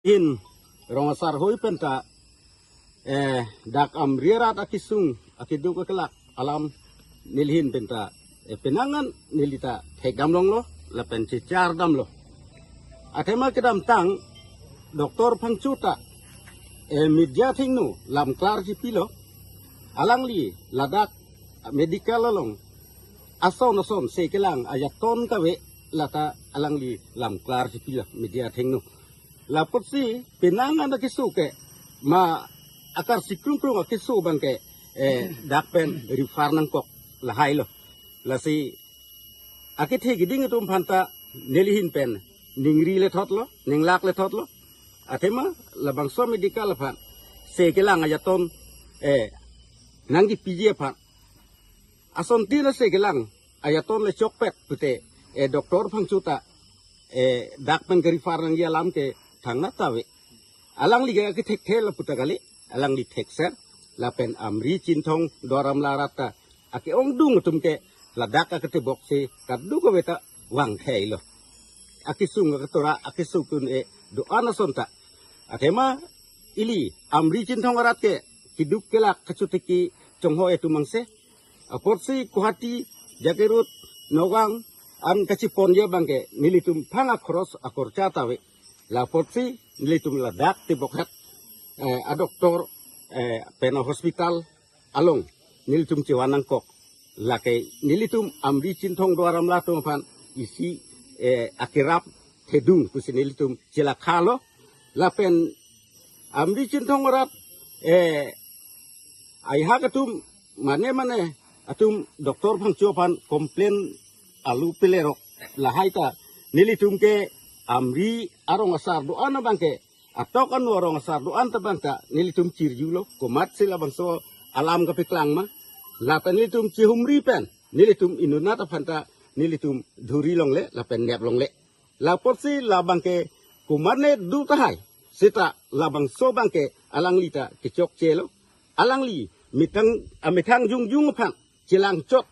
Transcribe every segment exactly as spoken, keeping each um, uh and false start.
Hin rong asar hoi penta, eh, dak Amri arat akesung akeduk akelak alam nelihin penta, eh, penang an nelita thekdam longlo lapen chechardamlo. Athema kedamtang Doctor Phangcho ta, eh, media athengno lamklar chipilo, alangli ladak medical along ason ason se kelang ajaton kave lata alangli lamklar chipilo media athengno. Lapotsi penang an akeso ke ma akarsi krungkrung akeso abangke, eh, dak pen refer nangkok lahailo. Lasi akethe keding atum aphanta nelihin pen ningri lethotlo, ninglak lethotlo. Athema labangso medical aphan se kelang ajaton, eh, nangkepiji aphan asontin ase kelang ajaton le chokpet pute, eh, Doctor Phangcho ta, eh, dak pen ke-refer nangji alam ke thangnat ta ave. Alangli ke akethekthelo puta kali, alangli thekser, lapen Amri Chinthong Duar Amla arat ta ake-ongdung atum ke ladak aketebok si kadokave ta vangtheilo. Akesung aketora akesung tun e do-an ason ta. Athema ili Amri Chinthong arat ke keduk kelak kachotiki chongho atum angse. Apotsi Guwahati, Jagiroad, Nagaon an kachiponji abangke nelitum phang akhoros akhorcha ta ave. Lapotsi nelitum ladak tebokhet, eh, a-doctor, eh, pen a-hospital along nelitum chevan nangkok. Lake nelitum Amri Chinthong Duar Amla atum aphan isi, eh, akerap thedung pusi nelitum chelakhalo. Lapen Amri Chinthong arat, eh, aihak atum mane mane atum Doctor Phangcho aphan complain alu pelerok lahai ta nelitum ke Amri arong asar do-an abangke atok anu arong asar do-an ta abang ta nelitum chirjulo, komatsi labangso alam kapeklang ma. Lata nelitum chihumri pen nelitum inutnat aphanta nelitum dhuri longle lapen nep longle. Lapotsi labangke komatne do tahai seta labangso abangke alangli ta kechokchelo. Alangli methang, amethang jongjong aphan chelangchot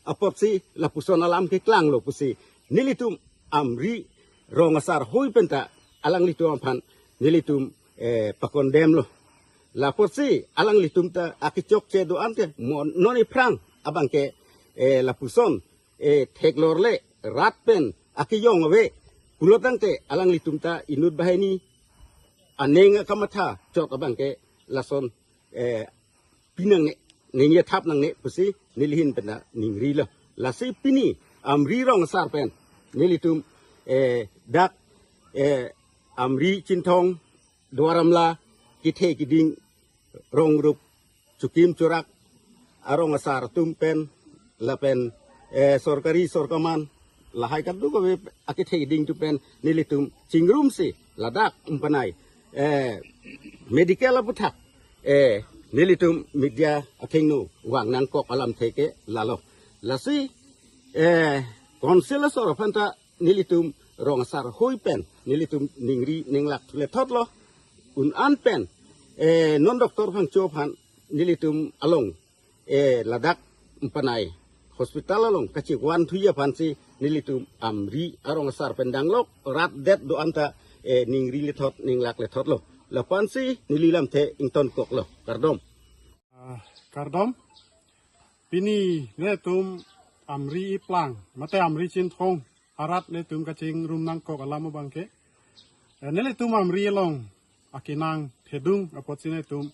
apotsi lapuson alam keklanglo pusi nelitum Amri rong asar hoi penta alanglitum aphan nelitum, eh, pakondemlo. Lapotsi alanglitum ta akechokche do-an te mo non iphrang abangke, eh, lapuson, eh, theklor le rat pen akejong ave pulo tangte alanglitum ta inut banghini aning akamatha chot abangke lason, eh, pinangne, ningje thap nangne pusi nelihin penta ningrilo. Lasi pini Amri rong asar pen nelitum, eh, dak, eh, Amri Chinthong Duar Amla kethe keding rong rup chukim churak arong asar atum pen lapen, eh, sorkari sorkaman lahai kadokave akethe keding atum pen nelitum chingrumsi ladak umpanai, eh, medical aputhak, eh, nelitum media athengno vang nangkok alamthe ke lalo. Lasi, eh, council asor aphanta nelitum rong asar hoi pen nelitum ningri ninglak lethotlo. Un an pen, eh, non Doctor Phangcho aphan nelitum along, eh, ladak umpanai hospital along kachikwan thuji aphansi nelitum Amri arong asar pen danglok rat det do-an ta, eh, ningri lethot ninglak lethotlo. Laphansi neli lamthe ingtonkoklo. Kardom. Ah, kardom. Pini netum Amri iplang mate Amri Chinthong arat netum kachingrum nangkok alam abangke, eh, nelitum Amri along akenang thedung apotsi netum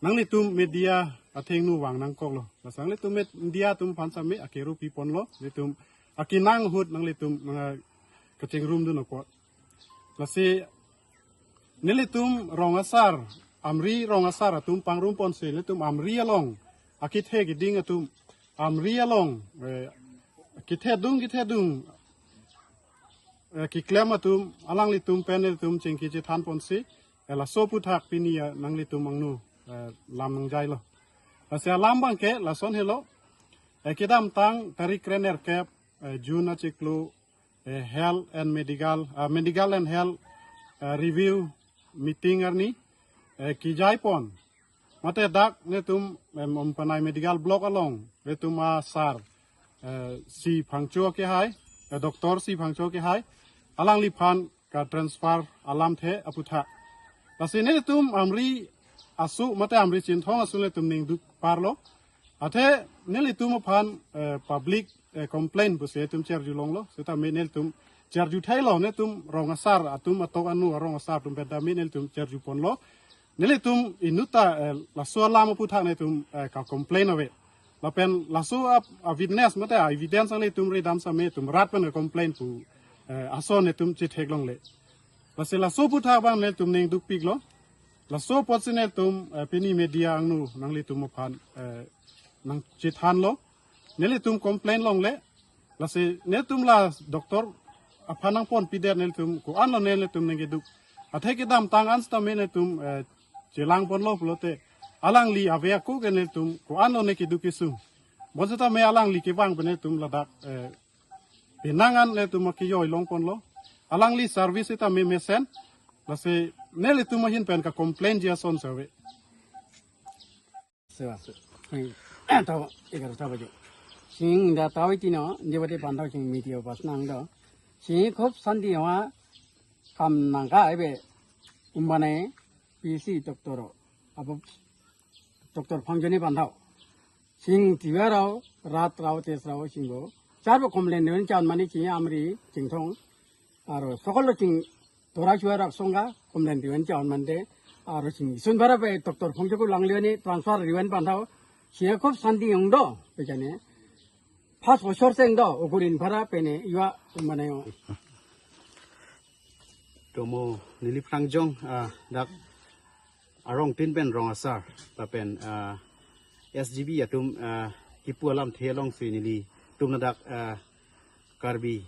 nanglitum media athengno vang nangkoklo. Lasi nanglitum media atum aphan same akeru piponlo, netum akenang ahut nanglitum nang kachingrumdun apot. Lasi nelitum rong asar, Amri rong asar atum pangrumponsi nelitum Amri along akethe keding atum, Amri along, eh, kethedung kethedung, eh, keklem atum alanglitum pen nelitum chingki chethanponsi, eh, laso aputhak pini, eh, nanglitum angno, eh, lam nangjailo. Lasi alam abangke lason helo, eh, kedamtang tarik krenerkep, eh, June achiklo, eh, Health and Medical, ah, Medical and Health, eh, Review Meeting arni, eh, kejaipon. Mate dak netum, em, umpanai medical block along netum asar, eh, C Phangcho kehai, eh, Doctor C Phangcho kehai, alangliphan katransfer alamthe aputhak. Lasi nelitum Amri aso mate Amri Chinthong aso nelitum ningduk parlo. Athe nelitum aphan eh, public eh, complaint pusi itum cherju longlo. Seta me nelitum cherju thailo, nelitum rong asar atum atok anu arong asar atum pen tame nelitum cherju ponlo. Nelitum inutta eh, laso alam aphuthak nelitum eh, ka-complain ave. Lapen laso a, a witness mate a evidence ang nelitum ridam same itum rat pen ka-complain pu eh, ason nelitum chethek longle. Lasi laso aphuthak abang nelitum ningdukpiklo. Laso apotsi nelitum eh, pini media angno nanglitum aphan eh, nangchethanlo. Nelitum complain longle. Lasi nelitum la doctor aphan nangponpidet nelitum ko-anlo nelitum ningkeduk. Athe kedamtang an sitame nelitum eh, chelang ponlo pulote alangli ave ako ke nelitum ko-anlo ne keduk kesung. Bonsitame alangli kevang pen nelitum ladak eh, penang an nelitum akejoi long ponlo. Alangli service sitame mesen. Lasi nelitum ahin pen ka-complain ji ason si ave. Sewa. Tau egarota bajo. Sing da tau itino, dia bade pantau sing media pas nang do. Sing khub santi wa kam nangka ebe umbane P C doctor. Abo doctor Phangjoni pantau. Sing tiwa rao, rat rao, tes rao sing bo. Charbo complain dewen chan mani sing Amri Chinthong. Aro sokol lo sing tora chua rak songga complain dewen chan mande. Aro sing sun bara pe doctor Phangjo ko lang liwani transfer riwan pantau. Sing khub santi yong do pejane. Pas bosor seng do ukurin bara pene iwa umbane yo. Domo neli phrang jong ah, dak arong tin pen rong asar lapen ah, S G B atum ah, kipu alamthe alongsi nelitum ladak ah, Karbi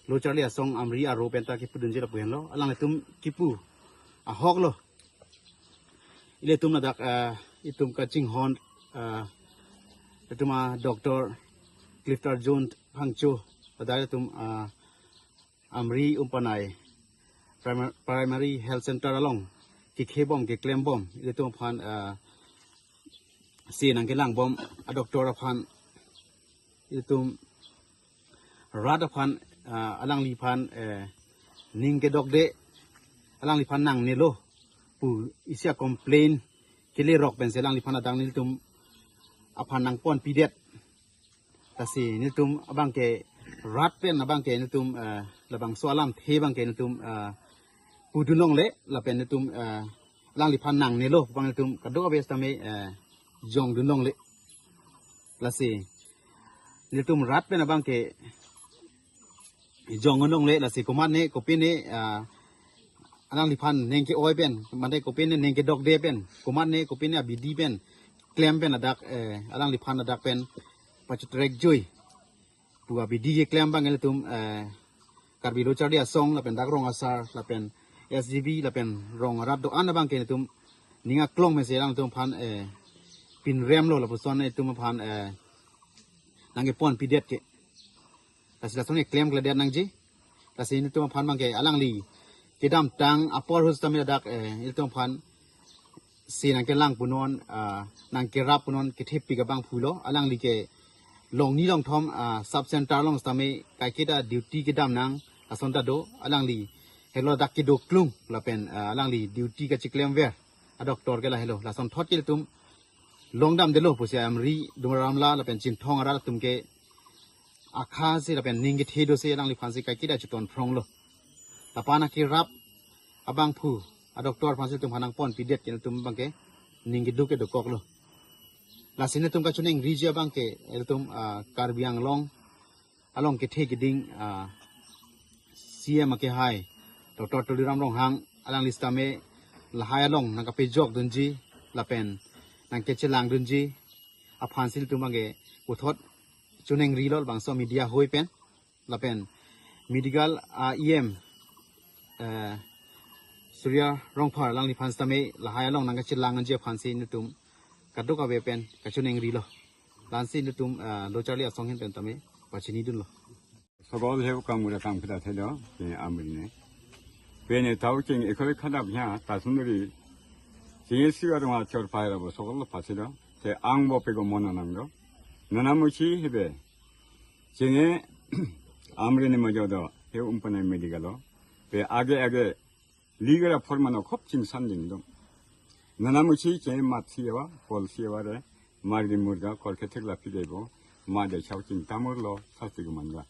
Lo Charli Asong Amri aro penta kipudunji lapu henlo. Alanglitum kipu ahok lo. Ilitum ladak ah, itum kachinghon ah, itum a doctor Clifton John Phangcho, ladak itum ah, Amri Umpanai Primar- Primary Health Center along kekhebom keklembom ilitum aphan ah, si nangkelangbom a doctor aphan ilitum rat aphan ah, alangliphan eh, ning kedokde alangliphan nangnelo pu isi a-complain kelerok pensi alangliphan adang nelitum aphan nangponpidet. Lasi nelitum abangke rat pen abangke nelitum eh, labangso alamthe abangke nelitum eh, pudun longle lapen nelitum eh, alangliphan nangnelo abang nelitum kadokave sitame eh, jongdun longle. Lasi nelitum rat pen abangke jongdun longle lasi komatne kopine ah, alangliphan neng ke-oi pen, komatne kopine neng kedokde pen, komatne kopine abidi pen klem pen ladak eh, alangliphan ladak pen pachutrek joi pu abidi keklem abang ilitum eh, Karbi Lo Charli Asong lapen dak rong asar lapen S G B lapen rong arat do-an abangke ilitum ning aklong mesi alanglitum aphan eh, pinremlo lapuson itum aphan eh, nangkeponpidet ke. Lasi lason keklem kledet nangji. Lasi nelitum aphan abangke alangli kedamtang apor ahut sitame ladak eh, ilitum aphan si nangkelang punon ah, nangkerap punon kethepik abang pulo. Alangli ke longni longthom ah, sub center along sitame kaiketa duty kedam nang asonta do. Alangli helo dak kedo klung lapen ah, alangli duty kachiklemver a doctor ke lahelo. Lasonthot ke ilitum longdamdelo pusi Amri Dumram la lapen Chinthong arat atum ke akha si lapen ning kethe do si alangliphan si kaiketa chiton phronglo. Lapen akerap abangphu a doctor aphan si itum aphan nangponpidet ke ilitum abangke ning keduk ke dokoklo. Lasi nelitum kachiningriji abangke ilitum ah, Karbi Anglong along kethe keding ah, C M akehai doctor Tuliram Ronghang alangli sitame lahai along nangkapejokdunji lapen nangkechelangdunji aphan si ilitum abangke puthot chiningrilo labangso media ahoi pen lapen medical ah, E M eh, Surya Rongphar alangliphan sitame lahai along nangkechelangji aphan si nelitum kadokave pen kachiningrilo. Lasi nelitum ah, Lo Charli Asong ahin pen tame pachinidunlo. Sogol heu kamura kam kita thelo, ke Amri ne. Pene tau ching ekoi khadap nya, tasunduri. Ching isi arung achor pai rabo sogol lo pasilo. Te ang bo pego mona nangdo. Nana muchi hebe. Ching Amri ne mojo do, heu Umpanai medical lo. Pe age age Legal apor mano khop chingsan dingdong. Nana musi cheng mat si awa, pol si awa re, mardi murga, korke thek lapi debo, ma de chau ching tamur lo, sasti gumanga.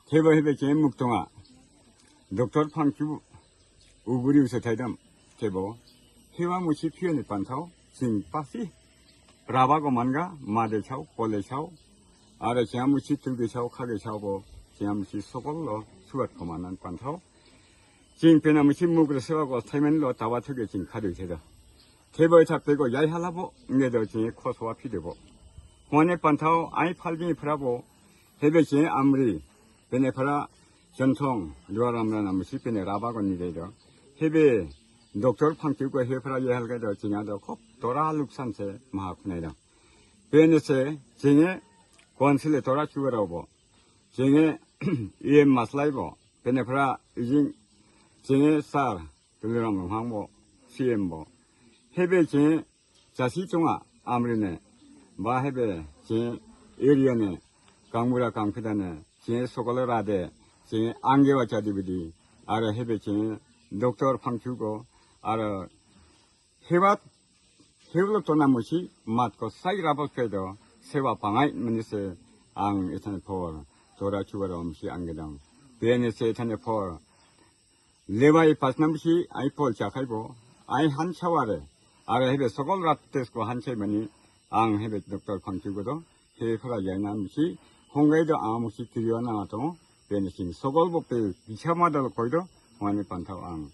Thebo hebe cheng muktonga. Doctor Phangcho uguri use thaidam. Thebo. Hewa musi phiyo ni pantau, ching pasi. Raba gumanga, ma de chau, pol de chau. Ara cheng musi tu de chau, kha de chau bo, cheng musi sokol lo, suat komanan pantau. Ching pena musi muk re sewa ko thaimen lo tawa thuke ching khadu theda. Thebo itha peko yai halabo, nge do cheng khoswa phi debo. Hone pantau, ai phal jing phra bo, hebe cheng Amri, pene phra Chonthong, Duar Amra na musi pene raba ko ni de do. Hebe, Doctor Phangcho ko he phra ye hal ke do ching ado khop, tora luksan se, maha khunai do. Pene se, cheng, council tora chuwa rabo. Cheng, E M Maslai bo. Pene phra ijing, cheng sar, Tuliram Ronghang bo, C M bo. Hebe cheng, chasi chunga, Amri ne. Ba hebe cheng, area ne. Kangbura kangphida ne. Cheng sokol ra de. Cheng angge wa chadi bidi. Ara hebe cheng, Doctor Phangcho ko. Ara hebat, hevlo tona musi, mat ko sai rabo ke do, sewa pangai menise ang ithan apor, tora chuwa ro musi angge dong. Pene se ithan apor, lewai pas na musi, ai pol chakhai bo, ai han chaware, ara hebe sokol rat tes ko han chai mani, ang hebe Doctor Phangcho ko do, he phra yai na musi, honggai do ang musi kiriyo na to, pene cheng sokol bo pe, bichama dal koi do, hone pantau ang.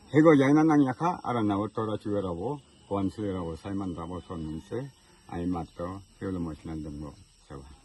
Hego yai na nang yakha, ara na tora chuwa rabo, council rabo, Simon rabo son se, ai mat to, helo mas nan dong bo, sewa.